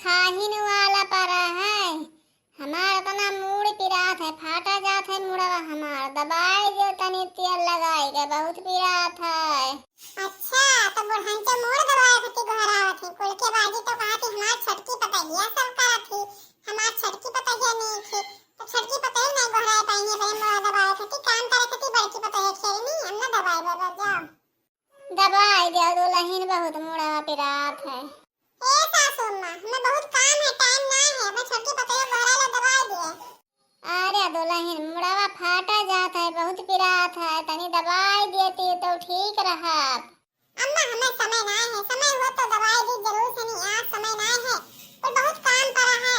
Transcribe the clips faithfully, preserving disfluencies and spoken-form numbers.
खाहिन वाला परा है। हमार इतना मूड़ पिरात है, फाटा जात है मुड़वा हमार। दबाई दे तनी तेल लगाई के, बहुत पिरात है। अच्छा, तो बुढ़ंचो मूड़ दबाए खातिर गोहरावत है। कुल के बाजी तो कहा थी हमार छोटकी पतहिया सब करत थी, हमार छोटकी पतहिया नहीं थी, तो छोटकी पतहिया नहीं गोहराए पाएंगे, भाई मूड़ दबाए खातिर काम करे खातिर बड़की पतहिया खेलनी, हम ना दबाए बाबा जाओ। दबाई दे दुलहिन, बहुत मुड़वा पिरात है। ए सासू अम्मा, हमें बहुत काम है, टाइम ना है, हमें छोटकी पतोहिया गोहराए ला, दबाई दे। अरे दुलहिन, मुड़वा फाटा जात है, बहुत पिरात है, तनी दबाई देती तो ठीक रहत। अम्मा, हमें समय ना है, समय हो तो दबाई दी जरूर से नहीं, आज समय ना है, पर बहुत काम पड़ा है,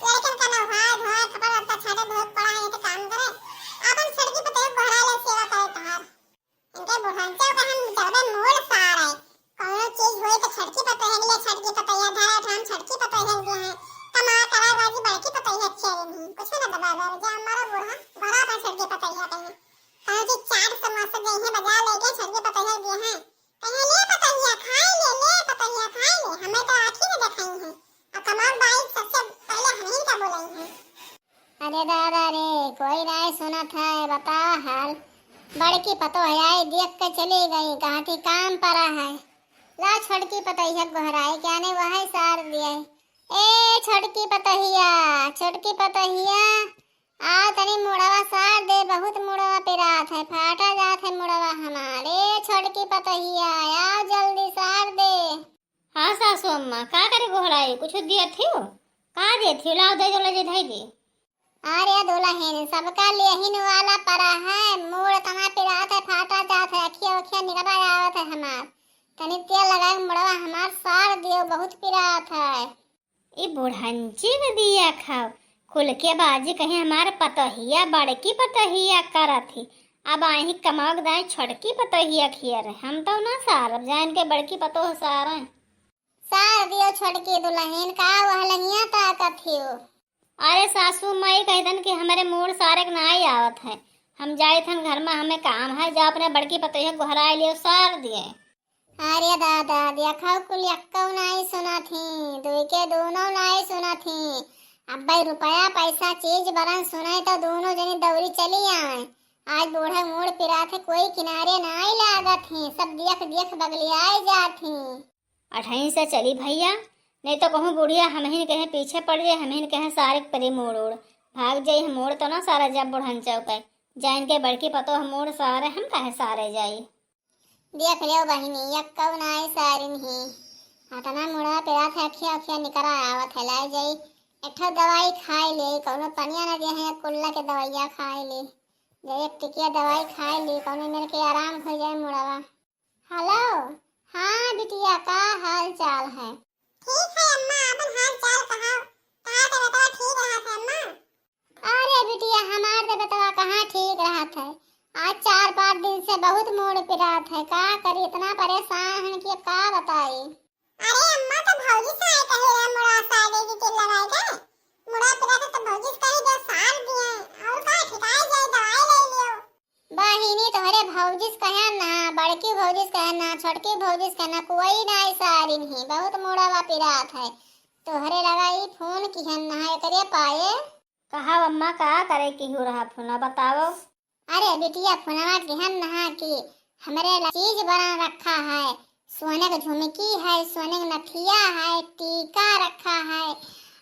लड़कन का नहाए धोए, कपड़ा लत्ता छाटे, बहुत पड़ा है, ये तो काम करे, अपन छोटकी पतोहिया गोहराए ला, सेवा करे तहार। इनके बुढ़नचा के हम जरबे मूड़ सार है। कौनो चीज होई तो छोटकी पतोहिया के लिए, छोटकी पतोहिया धरा ठाम, छोटकी पतोहिया के लिए है। कमा करा बाजी बड़की पतोहिया के लिए नहीं। कुछ ना दबा दे, जे हमारा बूढ़ा भरा पर छोटकी पतोहिया के है। कौनो चीज चाट समोसा दे है, बाजार लेके छोटकी पतोहिया के लिए है। कहे, "ले पतोहिया, खाए ले, ले पतोहिया, खाए ले।" हमें तो आँखी में देखाई है। और कमाल बाई सबसे पहले हम ही का बोलाई है। अरे दादा रे, कोई नाय सुनत है, बतावा हाल। बड़की पतोह आई, देख के चली गई, कहा थी काम परा है। ला छोटकी पतोहिया गोहराई के आने वही सार दिए। ए छोटकी पतोहिया, छोटकी पतोहिया, आओ तनी मुड़वा सार दे, बहुत मुड़वा पिरात है, फाटा जात है मुड़वा हमार। ए छोटकी पतोहिया, आओ जल्दी सार दे। हाँ सासू अम्मा, का करे गोहराई? कुछ दिया थियो? का दिया थियो? लाओ दे, जो ले जे धई दे। अरे दुलहिन, सबका लेहिन वाला परा है, मूड़ तना पिरात है, फाटा जात है, अखिया उखिया निकला आवत है हमार। तनी तेल लगाए मुड़वा हमार सार दियो, बहुत पिरात है। ई बुढ़ंची के दिया खाओ, खुल के बाजी कहीं हमार पतोहिया, बड़की पतोहिया करत ही। अब आही कमाओ दाई छोटकी पतोहिया खियर, हम तो ना सारब, जान के बड़की पतोह सारे। सार दियो छोटकी दुलहिन, का वह लंगिया ताकत हियो? अरे सासू माई कह दन कि हमरे मूड़ सारे के नाई आवत है, हम जाइत हन घर में, हमें काम है, जा अपने बड़की पतोहिया गोहराए लियो, सार दिए। अरे दादा, देखो कुल यक्को नाई सुनत ही, दुई के दोनों नाई सुनत ही। अब्बे रुपया पैसा चीज बरन सुने तो दोनों जनी दौरी चली आए। आज बूढ़ा मूड़ पिरात है, कोई किनारे नाई लागत ही, सब देख देख बगलियाए जात ही। अठही से चली भैया, नहीं तो कहूँ बुढ़िया हमहिन कहे पीछे पड़ जाए, हमहिन कहे सारे परी मोड़ ओड़ भाग जाए। हम मोड़ तो ना सारा जब बुढ़न चौके जाइन के बड़की पतोह मोड़ सारे, हम कहे सारे जाई। देख लियो बहिनी, यक्को नाई सारिन ही। अतना मुड़ा पिरात है, अखिया अखिया निकरा आवत है, लाई जाई। एक ठो दवाई खाए ले, कौनो पनिया ना दिया है, कुल्ला के दवाइया खाए ले। जाई एक टिकिया दवाई खाए ले, कौनो मेरे के आराम हो जाए मुड़वा। हेलो, हाँ बिटिया, का हाल चाल है? ठीक है अम्मा, अपन हाल चाल कहा, कहा के बेटवा ठीक रहा था अम्मा? अरे बिटिया, हमार तो बेटवा कहाँ ठीक रहत है, आज चार पाँच दिन से बहुत मूड़ पिरात है, का करी, इतना परेशान हन कि का बताई। अरे अम्मा, तो भौजी से आए कहे रहा मुड़ा सारे की तेल लगाए के, मुड़ा पिरात है तो भौजी से कहे दे सार दिए, और का ठिकाए जाए, दवाई ले लियो। बहिनी, तोहरे भौजी से कहे ना, बड़की भौजी से कहे ना, छोटकी भौजी से कहे ना, कोई ना सारिन ही, बहुत मुड़वा पिरात है। तोहरे लगा ई फोन किहन ना, एकरे पाए। कहा अम्मा, का करे की हो रहा फोन, बताओ। अरे बिटिया, फोनवा किहन ना कि हमरे ला चीज बना रखा है, सोने के झुमकी है, सोने के नथिया है, टीका रखा है,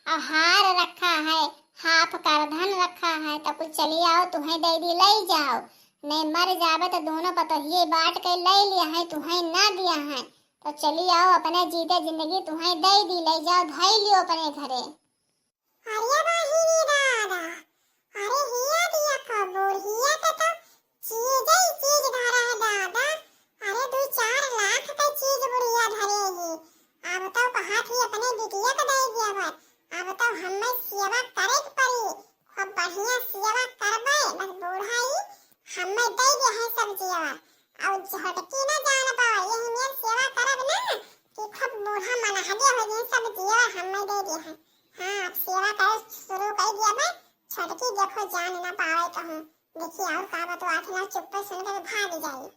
और हार रखा है, हाफ करधन रखा है, तो कुछ चली आओ, तुहें दे दी, ले जाओ, नहीं मर जावे तो दोनों पतोहिए बांट के ले लिया है, तुहें ना दिया है, तो चली आओ, अपने जीते जिंदगी तुहें दे दी, ले जाओ, धई लियो अपने घरे। अरे बहिनी दादा, अरे हिया दिया का बुढ़िया का तो चीज ही चीज धरा है दादा। अरे दो चार लाख का चीज बुढ़िया धरे ही। अब तो कहा थी अपने बिटिया का दे दिया बस। अब तो हमें सेवा करे के पड़ी, खूब बढ़िया सेवा करबे। बस बूढ़ा ही हमें दे दिया है सब सेवा। और झटकी ना जान पावे, यही मेर सेवा करब ना कि खूब बूढ़ा मनहगे हो जाए, सब सेवा हमें दे दिया है। हाँ, अब सेवा करे शुरू कर दिया बे। छोटकी देखो जान ना पावे कहूँ। देखी और का बतवा थे ना, चुप्पे सुन के भाग जाई।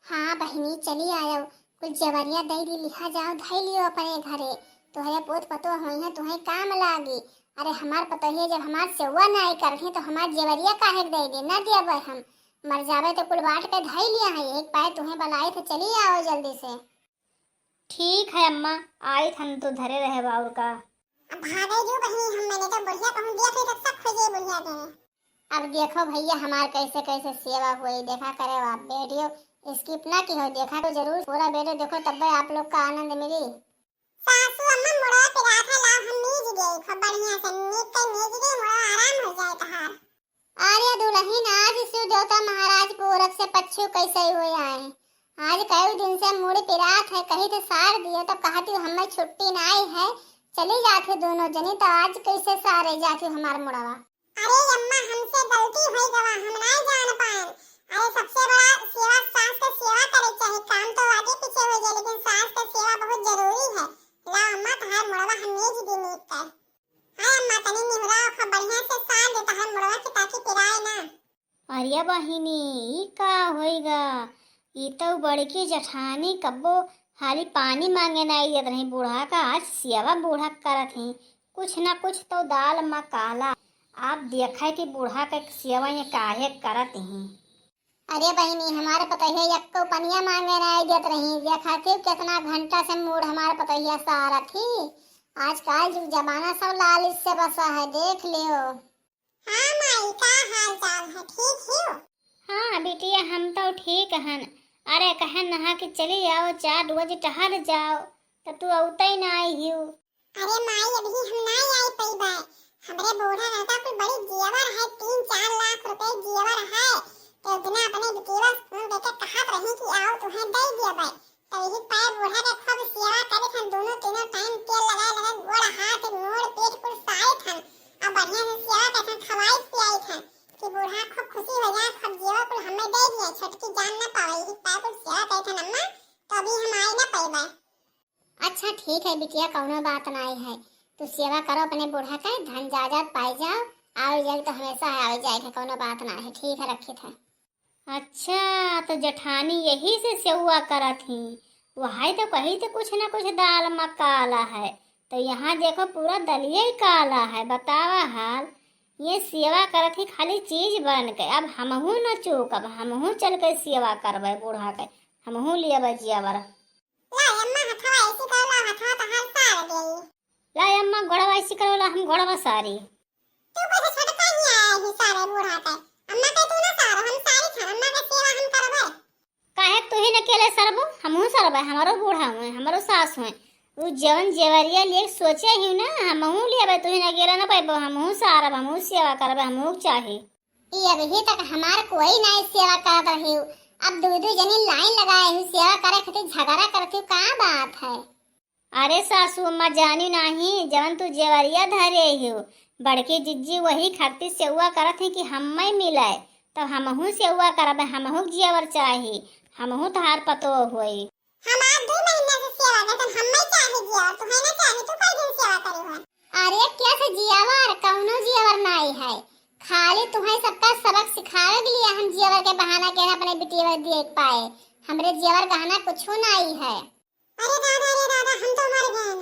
हाँ बहिनी, चली आयो, कुल जवरिया दे दी, लिहा जाओ, धई लियो अपने घरे, तोहरे पूत पतोह होइहैं, तोहरे काम लागी। अरे हमार पतोहिया जब हमार सेवा नाई करत ही तो हमार जेवरिया काहे के दे दे? ना देबै हम। मर जाबै तो कुल बाँट के धई लिया है। एक पाए तोहरे बलाई तो चली आओ जल्दी से। ठीक है अम्मा, आइत हम तो धरे रहे बाउर का। अब भागे जो बहिनी, हम मैंने तो बुढ़िया कहूँ दिया थे तो सब खोजे बुढ़िया के। अब देखो भैया हमार कैसे कैसे सेवा हुई, देखा करे आप video skip ना की हो, देखा तो जरूर पूरा video देखो, तब आप लोग का आनंद मिली। सासू अम्मा मुड़वा पिरात है, लाओ हम मीज गए, खूब बढ़िया से नीक के मीज गए, मुड़वा आराम हो जाए तहार। अरे दुलहिन, आज शिव देवता महाराज पूरब से पच्छू कैसे हुए आए। आज कई दिन से मुड़ी पिरात है, कही थे सार दिए, तब कहती हमें छुट्टी नाई है, चली जाती दोनों जनी, तो आज कैसे सारे जाती हमार मुड़वा। अरे अम्मा, हमसे गलती होई गवा, हम नाई जान पाएन। अरे सबसे बड़ा सेवा, सास के सेवा करे चाही, काम तो आगे पीछे हो जाए, लेकिन सास के सेवा बहुत जरूरी है। ला अम्मा, तहार मुड़वा हम मीज दी नीक के। हाँ अम्मा, तनी निहुरा खूब बढ़िया से सार दे तहार मुड़वा के, ताकि पिराए ना। अरे बहिनी, ई का होइगा? ई तो बड़की जेठानी कब्बो हाली पानी मांगे नाई देत रही बूढ़ा का, आज सेवा बूढ़ा करत ही। कुछ ना कुछ तो दाल मा काला। आप देखे कि बूढ़ा के सेवा ये काहे करत ही। अरे बहिनी, हमार पतोहिया यक्को पनिया मांगे नाई देत रही, देखा कि कितना घंटा से मूड़ हमार पतोहिया सारत ही। आजकल जुग जमाना सब लालच से बसा है, देख लियो। हाँ माई, का हाल चाल है, ठीक हियो? हाँ बिटिया, हम तो ठीक हन। अरे कहन नहा के चली आओ, चार रोज टहल जाओ, तो तू अउते नाई हियो। अरे माई, अभी हम नाई आई पइबे। हमरे बूढ़ा रहता कुल बड़ी जेवर है, तीन चार लाख रुपए जेवर है। तो बिना अपने बिटिया फोन देके कहत रही कि आओ, तुम्हें दे दिया भाई। तो यही पाए बूढ़ा के खूब सेवा करे थन, दोनों तीनों टाइम तेल लगाए लगाए गोड़ हाथ, मूड़ पीठ कुल साए थन। और बढ़िया से सेवा करे थन, खवाई पियाई थन कि बूढ़ा खूब खुशी हो जाए, खूब जेवर कुल हमें दे दिए, छोटकी जान ना पावे, यही पाए कुल सेवा करे थन अम्मा, तो अभी हम आए ना पइबे। अच्छा ठीक है बिटिया, कौनो बात नाई है, तू सेवा करो अपने बूढ़ा के, धन जायदाद पाई जाओ, आवे जाए तो हमेशा है, आवे जाए के कौनो बात ना है। ठीक है, रखित है। अच्छा, तो जेठानी यही से सेवा करत ही, वही तो कही थे कुछ ना कुछ दाल मा काला है, तो यहाँ देखो पूरा दलिया ही काला है। बतावा हाल, ये सेवा करत ही खाली चीज बन के। अब हमहू न चूकब, हमहू चल के सेवा करबे बूढ़ा के, हमहू लेबे जेवर। ला अम्मा, हथवा ऐसी कर ला, हथवा तहार सार देई। ला अम्मा, गोड़वा ऐसी करो ला, हम गोड़वा सारी। तू कैसे छोटका ही आया ही सारे बूढ़ा के? अम्मा के तू ना सारो, हम सारी खान अम्मा के सेवा हम करबे। काहे तू ही न अकेले सरबो? हमहू सरबे, हमारो बूढ़ा हुए, हमारो सास हुए। उ जवन जेवरिया लिए सोचे ही ना, हमहू लेबे, तू ही न अकेले न पैबो, हमहू सारब, हमहू सेवा करबे, हमहू चाही। ई अबही तक हमार कोई नाई सेवा करत रही। अब दू दू जनी लाइन लगाए ही सेवा करे खातिर, झगड़ा करत ही, का बात है? अरे सासू अम्मा जानी नाही, जवन तू जेवरिया धरे ही, बड़की जिज्जी वही खातिर सेवा करत ही कि हम्मे मिले, तो हमहू सेवा करबे, हमहू जेवर चाही, हमहू तहार पतोह होई। हमार दू महीना से सेवा करत, हम्मे चाही जेवर, तुहे ना चाही, तू कई दिन सेवा करी हो? अरे कैसे जेवर, कौनो जेवर नाई है, खाली तुहे सबका सबक सिखावे के लिए हम जेवर के बहाना के ना अपने बिटिया पर देख पाए। हमरे जेवर गहना कुछो नाई है। अरे दादा, अरे दादा, हम तो मर गए।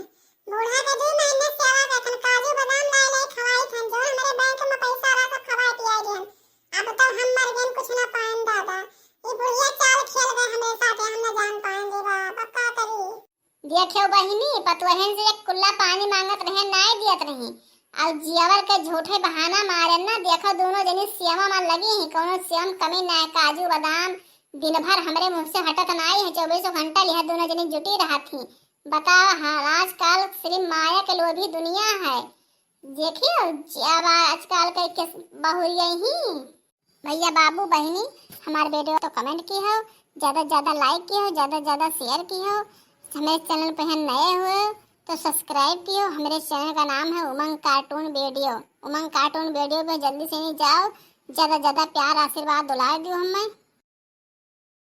बूढ़ा के दू महीने सेवा करत हन, काजू बादाम लाई लाई खवाई थन, जो हमरे बैंक में पैसा रहा सब खवाई पियाई दिहन। अब तो हम मर गए, कुछ ना पाएन दादा। ये बुढ़िया चाल खेल गए हमरे साथे, हम ना जान पाएन रे बाप, अब का करी? देखियो बहिनी, पतोहन से एक कुल्ला पानी मांगत रहे, नाय दियत रही। अब जेवर के झूठे बहाना मारे ना, देखो दोनों जनी सेवा में लगी ही, कोनो सेवा में कमी ना है। काजू बादाम दिन भर हमरे मुंह से हटत नाई है, चौबीसों घंटा लिहा दोनों जनी जुटी रहत ही। बताओ हाल, आजकल सिर्फ माया के लोभी दुनिया है। देखियो, अब आजकल के, के बहुरिया ही। भैया बाबू बहिनी, हमार video तो comment की हो, ज्यादा से ज्यादा like की हो, ज्यादा से ज्यादा share की हो। हमारे channel पे हैं नए हुए तो subscribe की हो। हमारे channel का नाम है उमंग cartoon video। उमंग cartoon video पे जल्दी से नहीं जाओ, ज्यादा से ज्यादा प्यार आशीर्वाद दुलार दियो हमें।